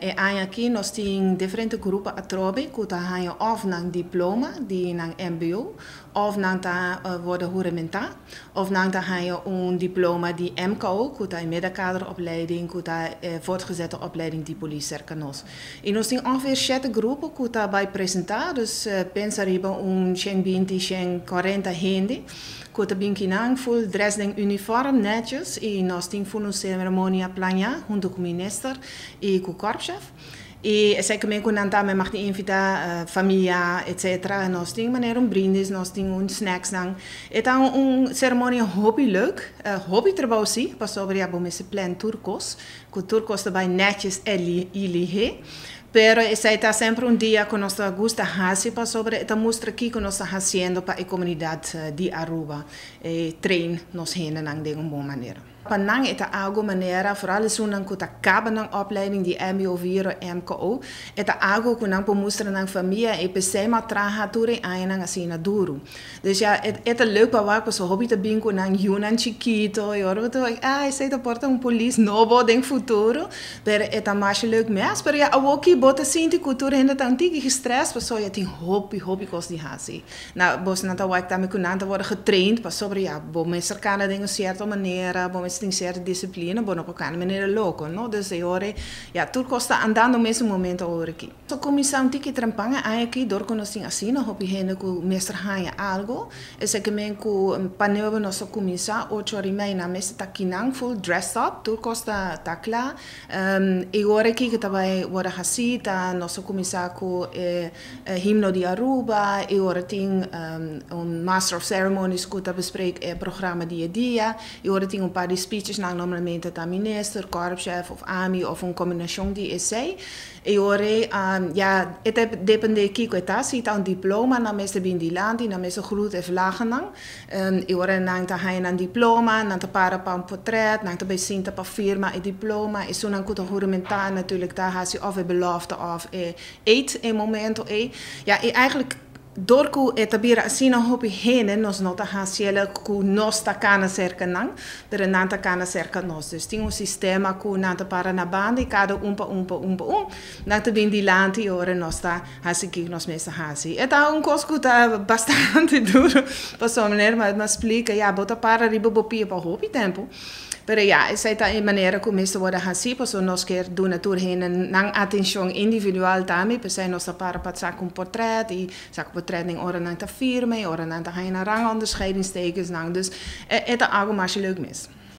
E aña aki nos tin diferente grupo atrobe ku ta haña òf nan diploma di nan MBO, òf nan ta wòrdu huramentá, òf nan ta haña un diploma di MKO, ku ta e middenkaderopleiding, ku ta e voortgezette opleiding di polis serka nos. I nos tin ongeveer shete grupo ku ta bai presentá, dus pensa riba un 120, 140 hende ku ta bin kinan full dress den uniform netjes i nos tin full un seremonia planeá huntu ku minister i ku korpschef. I esei ke men ku nan tambe mag di invitá famia etcetera. Nos tin manera un brindis, nos tin un snacksnan. E ta un seremonia hopi leuk, hopi trabou si, pasobra ya bo mester plan tur kos, ku tur kos ta bai netjes i lihé. Pero esei ta semper un dia ku nos ta gusta hasi pasobra e ta mustra kiko nos ta hasiendo pa e komunidat di Aruba, e train nos hendenan den un bon manera. Pa nan e ta algo manera, foral esunnan ku ta kaba nan opleiding di mbo vier o MKO, e ta algo ku nan por mustra nan famia i p'esei m'a traha tur e añanan asina duru. Dus ya, e ta leuk pa wak pasobra hopi ta bin ku nan yunan chikito i ora bo ta wak, ah, esei ta por ta un polis nobo den futuro, pero e ta masha leuk mes. Pero ya awoki bo ta sinti ku tur hende ta un tiki gestrest pasobra ya tin hopi, hopi kos di hasi. Na, bosnan ta wak tambe ku nan ta wòrdu getraind pasobra ya, bo mester kana den un sierto manera, bo mester tin sierto disiplina, bo no por kana manera loko, no? Dus e ora ei, ya, tur kos ta andando mesun momento awor aki. So kuminsá un tiki trempan e aña aki dor ku nos tin asina hopi hende ku mester haña algu, esaki men ku pa nuebe nos ta kuminsá, ocho ora i mei nan mester ta kinan full dressed up, tur kos ta ta kla. E ora aki ku ta bai wòrdu hasí ta nos ta kuminsá ku e E himno di Aruba, e ora tin un Master of Ceremonies cu ta bespreek e programa di e dia, e ora tin un par di speechesnan, normalmente ta minister, korpschef of ami of un combinacion di esey. E ora ya e ta depende kico e ta, si ta un diploma nan mester bin dilanti, nan mester groet e vlagennan, e ora nan ta haya nan diploma, nan ta para pa un portret, nan ta bay sinta pa firma e diploma, esunnan cu ta huramenta natuurlijk ta haci of e belofte of e Eet e momento ei. Ja, i eigenlijk dor ku e ta bira asina hopi hende, nos no ta hasiel ku nos ta kana serka nan, pero nan ta kana serka nos. Dus tin un sistema ku nan ta para na banda i kada un pa un pa un pa un, nan ta bin dilanti i ora nos ta hasi kiko nos mes ta hasi. E ta un kos ku ta bastante duro pasobra manera mi a splika, ya, bo ta para riba bo pia pa hopi tempu. Pero ya, esei ta e manera ku mester wòrdu hasí, pasobra nos kier duna tur hende nan atenshon individual tambe, p'esei nos ta para pa saka un portrèt i saka portrèt den ora nan ta firma i ora nan ta haña nan rangonderscheidingstekensnan. Dus e ta algu masha leuk mes.